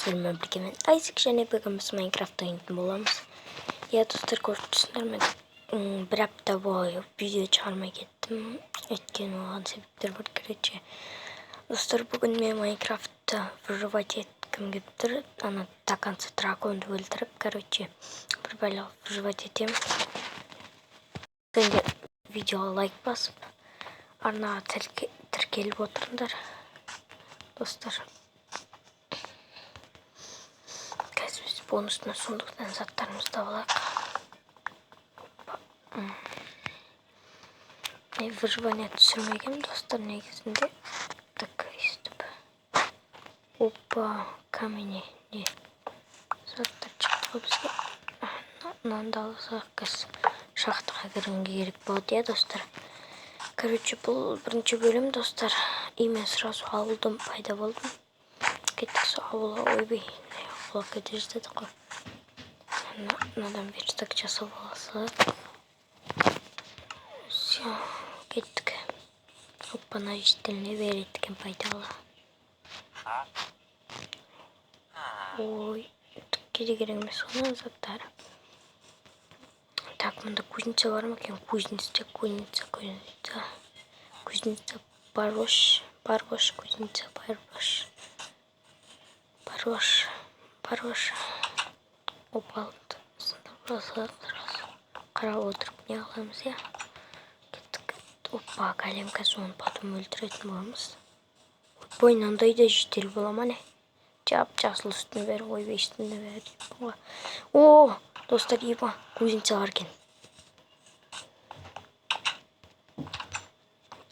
Сіздермен бірге мен, Айзек, және бүгін біз Майнкрафт ойнайтын боламыз. Иә, достар, көріп тұрсыңдар, мен бір апта бойы видео шығармай кеттім. Өйткені оған себептер бар, короче. Достар, бүгін мен Майнкрафтты выживать еткім келіп тұр. Ана до конца драконды өлтіріп, короче, бір бәле выживать етемін. Сендер видеоға лайк басып, арнаға тіркеліп отырыңдар. Достар, қазір біз бонусный сундуктан заттарымызды алайық. Мен выживание түсірмегенмін, достар, негізінде. Так, өйстіп. Опа, камень не заттар шықты ғой бізге. Мынаны да алсақ, қазір шахтаға кіруге керек болады, иә, достар. Короче, бұл бірінші бөлім, достар. И мен сразу ауылдан пайда болдым. Кеттік сол ауылға. Ойбай, ауылға кете жаздадық қой. Мынадан верстак жасап алсақ. Все, кеттік. Опа, мына жерден не береді екен пайдалы? Ой, түкке де керек емес ғой заттар. Так, мында кузница бар ма екен? Кузница, кузница, кузница. Кузница барош, барош, кузница, барош. Барош, барош. Опа, сындырып сразу. Қарап отырып не аламыз, иә? Кеттік. Опа, голем, қазір оны потом өлтіретін боламыз. Ой, мынандай да житель бола ма, не? Жап жасыл үстіне бәрі, ойбай, үстіне бәрі. О, достар, ема, кузница бар екен.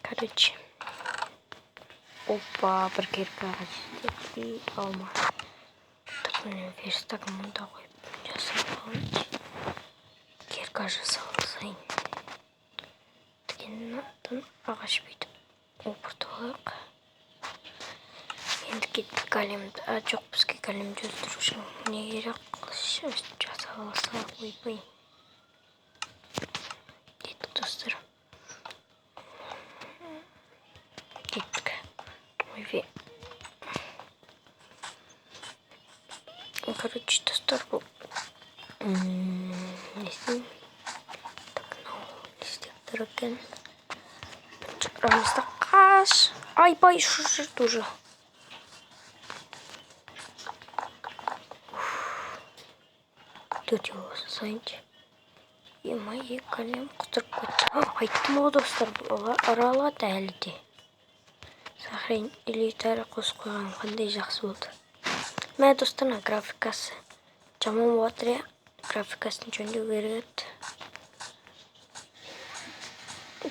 Короче. Опа, бір киркаға жетеді и алма. Так, міне, верстак мұнда қойып жасап алайыншы. Кирка жасап алсайын. Мынадан ағаш бүйтіп опыртып алайық. Енді кеттік големді. А, жоқ, бізге големді өлтіру үшін не керек? Қылыш өстіп жасап алсақ, ойбай. Кеттік, достар. Кеттік. Ойбай. Короче, достар, бұл не істеймін? Так, мынау не істеп тұр екен? Бірінші ұрамыз да қаш. Айбай, ұшып жүрді уже. Төртеу болса. Ема, екі голем құтырып кетті. Айттым ғой, достар, бұл ұра алады әлі де. Сохранить инвентарь қосып қойғаным қандай жақсы болды. Мә, достар, мына графикасы жаман болып жатыр, иә. Графикасын жөндеу керек еді.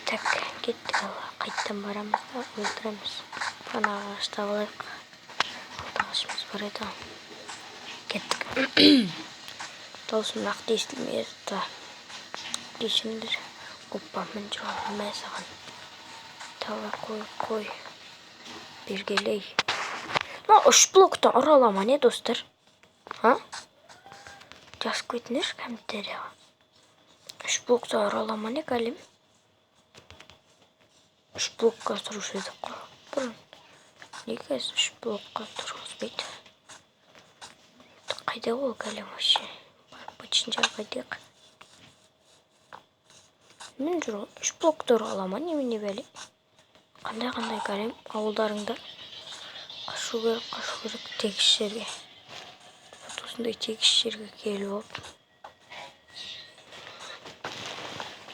Так, кеттік, ал қайттан барамыз да өлтіреміз. Ана ағашты алайық. Алты ағашымыз бар еді. Кеттік. Даусым нақты естілмей жатса, кешіріңдер. Опа, мін жүр, мә саған. Давай, қой, қой. Бергелей. Мына үш блоктан ұра ала ма, не, достар? А? Жазып кетіңдерші комментарияға. Үш блоктан ұра ала ма, не, голем? Үш блокқа тұрушы едік қой бұрын. Неге қазір үш блокқа тұрғызбайды? Қайда ол голем вообще? Барып бытшын жаққа қайтайық. Мен жүр, үш блокты ұра ала ма, немене бәле? Қандай қандай голем ауылдарыңда? Қашу керек, қашу керек тегіс жерге. Вот осындай тегіс жерге келіп алып.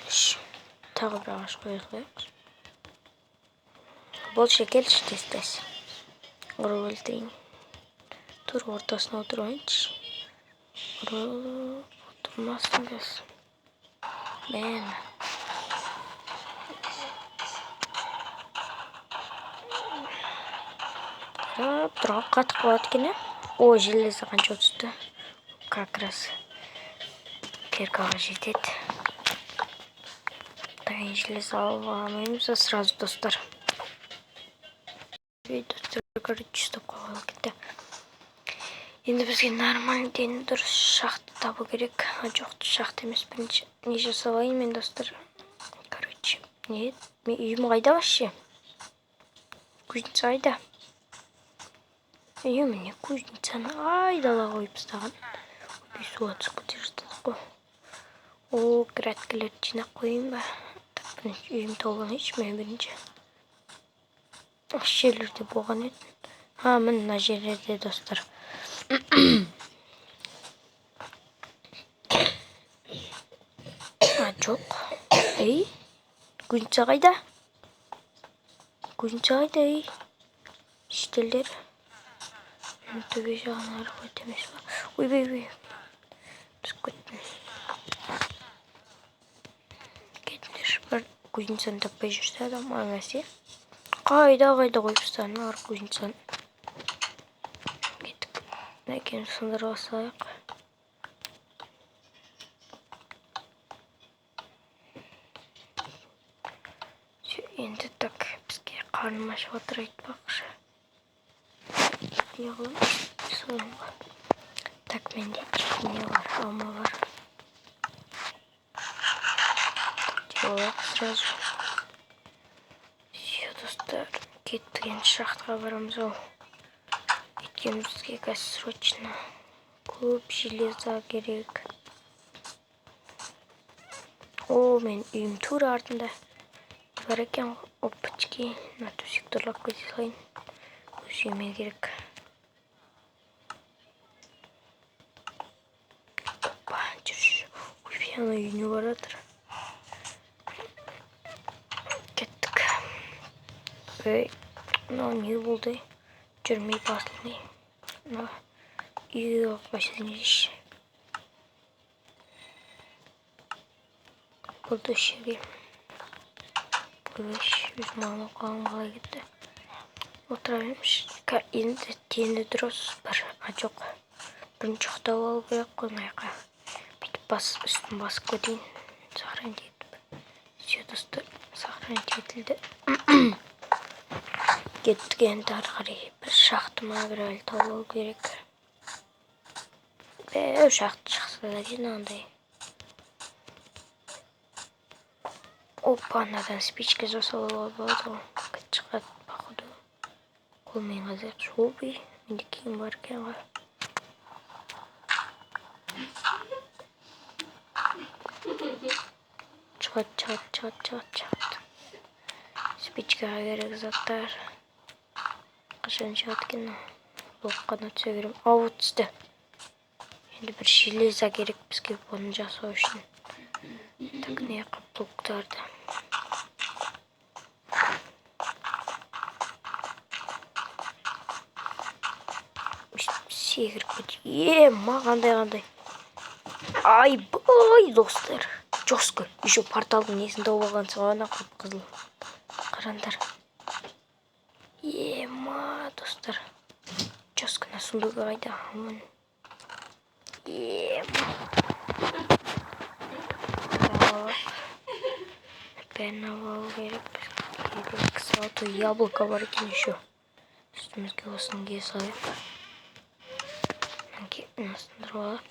Үш. Тағы бір ағаш қоя салайық. Болшы, келші тез тез. Ұрып өлтірейін. Тур ортасына отырып алайыншы. Ұрып отырмасын қазір. Мә. Қарап тұра қатып қалады екен, иә? О, железо қанша түсті. Как раз киркаға жетеді. Дайын железо алып алмаймыз сразу, достар. Достар, короче, ұстап қалып кетті. Енді бізге нормальный дені дұрыс шахта табу керек. А, жоқ, шахта емес, бірінші не жасап алайын мен, достар. Короче, не, мен үйім қайда вообще? Кузница қайда? Е, міне, кузницаны айдала қойып тастаған. Ойбай, суға түсіп кете жаздадық қой. О, грядкалерді жинап қояйын ба? Так, бірінші үйім тауып алайыншы мен бірінші. Осы жерлерде болған еді. А, міне, мына жерлерде, достар. А, жоқ. Ей, кузница қайда? Кузница қайда, ей? Шетелдер. Төбе жағын ары қойды емес па? Ойбай, ойбай. Түсіп кеттім. Кетіңдерші, бір кузницаны таппай жүрсе адам, аңасы. Қайда, қайда қойып тастаған ары кузницаны. Кеттік. Мына сындырып салайық. Енді так, бізге қарным ашып отыр айтпақшы. Не қыламын? Солай ғой. Так, менде не бар? Алма бар. Жеп алайық сразу. Все, достар, кеттік, енді шахтаға барамыз ау. Өйткені бізге қазір срочно көп железо керек. О, мен үйім тура артында бар екен ғой. Опачки, мына төсекті ұрлап кете салайын. Өз үйіме керек. Опа, жүр, жүр. Ойбай, ана үйіне бара жатыр. Кеттік. Ей, мынау не болды? Жүрмей басылмай. Мына үйге қойсаң еш. Болды осы жерге. Ойбай, өзім анау қалың қалай кетті. Отыра береміз. Енді тені дұрыс бір. А, жоқ. Бірінші ұйықтап алу керек қой мына жаққа. Бүйтіп бас, үстін басып кетейін. Сохранить етіп. Все, достар, сохранить етілді. Кеттік енді ары қарай. Бір шахта ма, бір әлі тауып алу керек. Бәу, шахта шықса да дейін андай. Опа, анадан спичка жасап алуға болады ғой. Кіт шығады, походу. Қолмен қазайық. Ойбай, менде киім бар екен ғой. Шығады, шығады, шығады, шығады, шығады. Спичкаға керек заттар. Қашан шығады екен мынау? Блок қана түсе беремін. Ау, түсті. Енді бір железо керек бізге бұны жасау үшін. Так, мына жаққа блоктарды. Өйстіп секіріп кет. Е, ма, қандай, қандай. Айбай, достар. Жестко. Еще порталдың несін тауып алғансың ғой, ана қып-қызыл. Қараңдар. Е, ма, достар. Жестко, мына сундугі қайда? Міне. Е, ма. Бәрін алып алу керек. Керек золотое яблоко бар екен еще. Үстімізге осыны кие салайық. Мына сындырып алайық.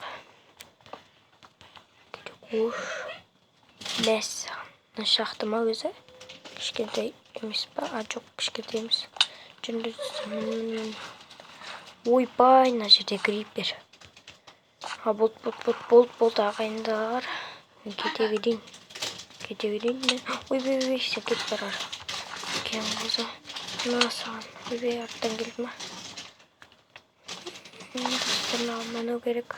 Керек. Мәссаған. Мына шахта ма өзі? Кішкентай емес па? А, жоқ, кішкентай емес. Жүріңдер, достар. Міне, міне, міне. Ойбай, мына жерде крипер. А, болды, болды, болды, болды, болды, ағайындар. Мен кете берейін. Кете берейін мен. Ойбай, ойбай, сен кетіп барар. Екен қызы. Мына саған. Ойбай, арттан келді ма? Достар, мынаған міну керек.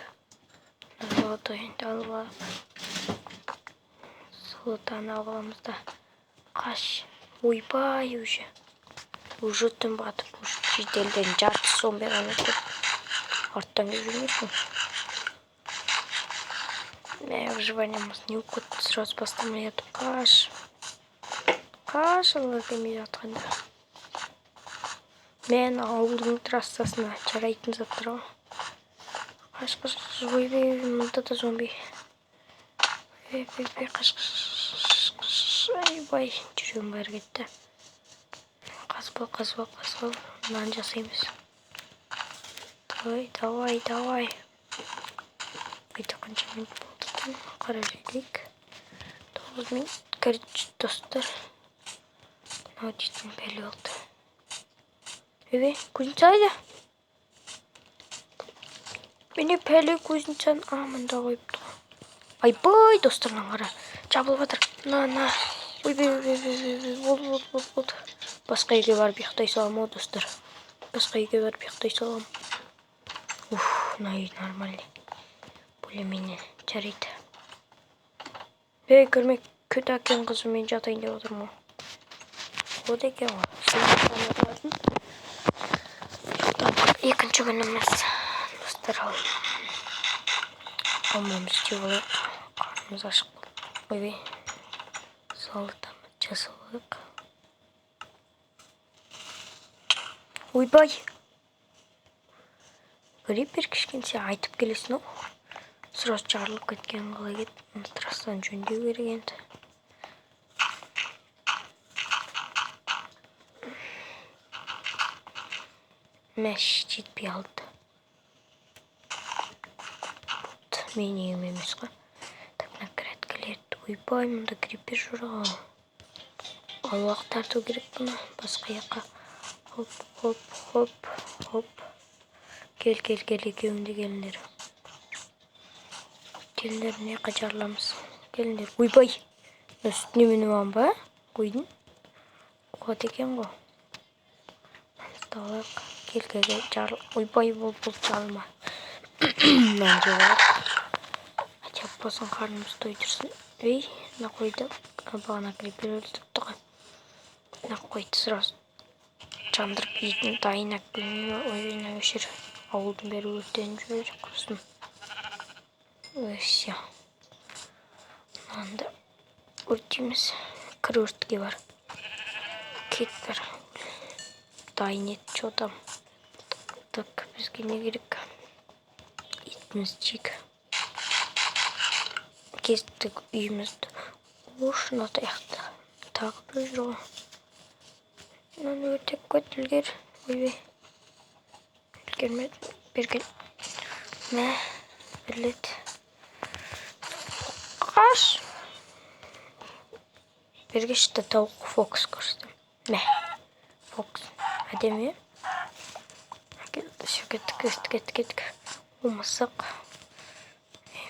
Мына золотой енді алып алайық. Золотаны алып аламыз да. Қаш. Ойбай, уже. Уже түн батып, уже шетелден жартысы зомби ғана көп. Арттан келіп жүрмейсің. Мә, выживаниеміз не болып кетті, сразу бастамай жатып. Қаш. Қаш, алла келмей жатқанда. Мен ауылдың трассасына жарайтын заттар ғой. Қаш, қаш, қаш, ойбай, мында да зомби. Ойбай, ойбай, қаш, қаш, қаш, қаш, ойбай, жүрегім бәрі кетті. Қазып ал, қазып ал, қазып ал. Мынаны жасаймыз. Давай, давай, давай. Бүйтіп қанша минут болды екен? Қарап жіберейік. 9 минут. Короче, достар. Мынау дейтін бәле болды. Ойбай, кузница қайда? Міне, пәле, кузницаны, а, мында қойыпты ғой. Айбай, достар, мынаны қара, жабылып жатыр. На, на, ойбай, ойбай, ойбай, болды, болды, болды, болды. Басқа үйге барып ұйықтай саламын ау, достар, басқа үйге барып ұйықтай саламын. Уф, мына үй нормальный более менее жарайды. Ей, көрмей көт әкең, қызым, мен жатайын деп отырмын ғой. Болады екен ғой. Екінші күніміз, достар. Ал алмамызды жеп алайық, қарнымыз ашық болды. Ойбай, золотомызды жасап алайық. Ойбай, крипер, кішкене айтып келесің ау, сразу жарылып кеткен. Қалай кетті? Мына трассаны жөндеу керек енді. Мәш, жетпей қалды. Бопты, менің үйім емес қой. Так, мына грядкалерді, ойбай, мында крипер жүр ғой. Аулақ тарту керек бұны басқа жаққа. Хоп, хоп, хоп, хоп, кел, кел, кел, екеуің де келіңдер, келіңдер, мына жаққа жарыламыз, келіңдер. Ойбай, мына үстіне мініп алған ба қойдың? Қуады екен ғой. Ұстап алайық. Кел, кел, кел, жарыл. Ойбай, болды, болды, жарылма. Мынаны жеп алайық, хотя бы болсын, қарнымыз тойдырсын. Ей, мына қойды бағана крипер өлтіріпті ғой. Мына қойды сразу жандырып, етін дайын алып келмей ма? Ой, мына өшір, ауылдың бәрі өртеніп жүр, құрысын. Все, мынаны да өртейміз. Кір, өртке бар, кет бар, дайын ет, че там. Так, бізге не керек? Етімізді жейік. Кестік үйімізді. Ош, мына аяқта тағы біреу жүр ғой. Мынаны өртеп қойды, үлгер. Ойбай, үлгермедім. Бері кел, мә, білет, қаш, бері келші. Тауық, фокус көрсетемін. Мә, фокус әдемі, иә. Все, кеттік, кеттік, кеттік, кеттік. О, мысық.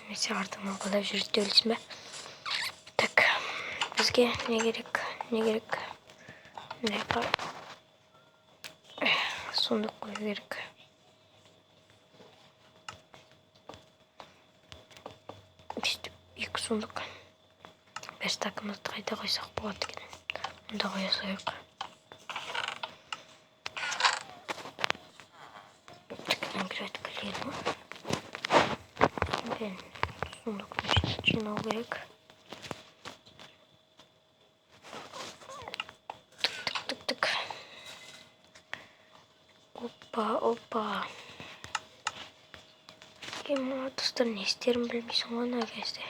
Мен сен артыңнан қалай жүреді деп ойлайсың ба? Так, бізге не керек? Не керек? Мына жаққа сундук қою керек. Бүйтіп екі сундук. Верстагымызды қайда қойсақ болады екен? Мында қоя салайық. Так, мына грядкалер ма? Бәрін сундуктың ішіне жинау керек. Тік, тік, тік, тік. Опа, опа. Ема, достар, не істерін білмейсің ғой мына кезде.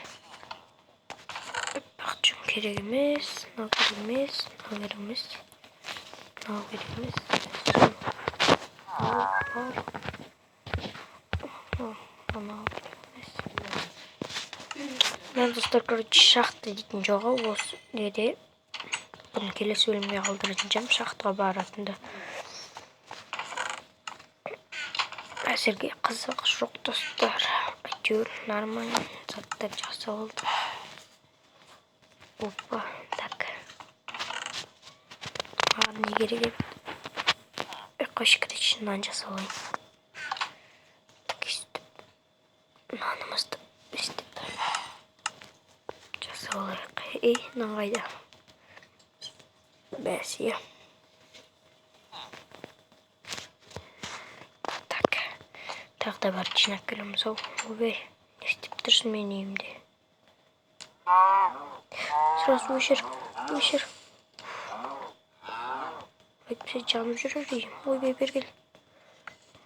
Аппақ жүн керек емес, мынау керек емес, мынау керек емес, мынау керек емес. Мынау бар. Мынау керек емес. Мен, достар, короче, шахта дейтін жоқ ау осы неде. Бұны келесі бөлімге қалдыратын шығармын, шахтаға баратынды. Әзірге қызық жоқ, достар. Әйтеуір нормально заттар жасап алдық. Опа, так. Маған не керек еді? Қойшы, короче, нан жасап алайын. Так, өйстіп нанымызды өйстіп жасап алайық. Ей, нан қайда? Бәсе. Так, тағы да барып жинап келеміз ау. Ойбай, не істеп тұрсың менің үйімде? Сразу өшір, өшір. Әйтпесе жанып жүрер үйім. Ойбай, бері кел.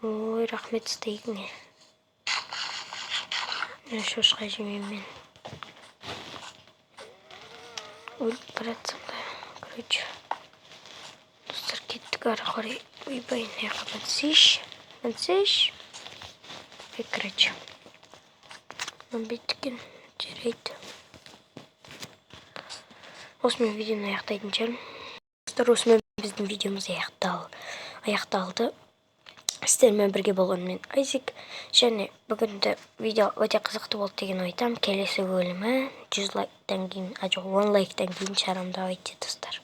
Ой, рахмет стейкіңе. Мен шошқа жемеймін мен. Өліп бара жатсам да, короче. Достар, кеттік ары қарай. Ойбай, мына жаққа мінсейші. Мінсейші. Ой, короче. Мінбейді екен. Жарайды. Осымен видеоны аяқтайтын шығармын. Достар, осымен біздің видеомыз аяқталды. Сіздермен бірге болған мен, Айзек. Және бүгінгі видео өте қызықты болды деген ойдамын. Келесі бөлімі 100 лайктан кейін, а жоқ, 10 лайктан кейін шығарамын. Давайте, достар.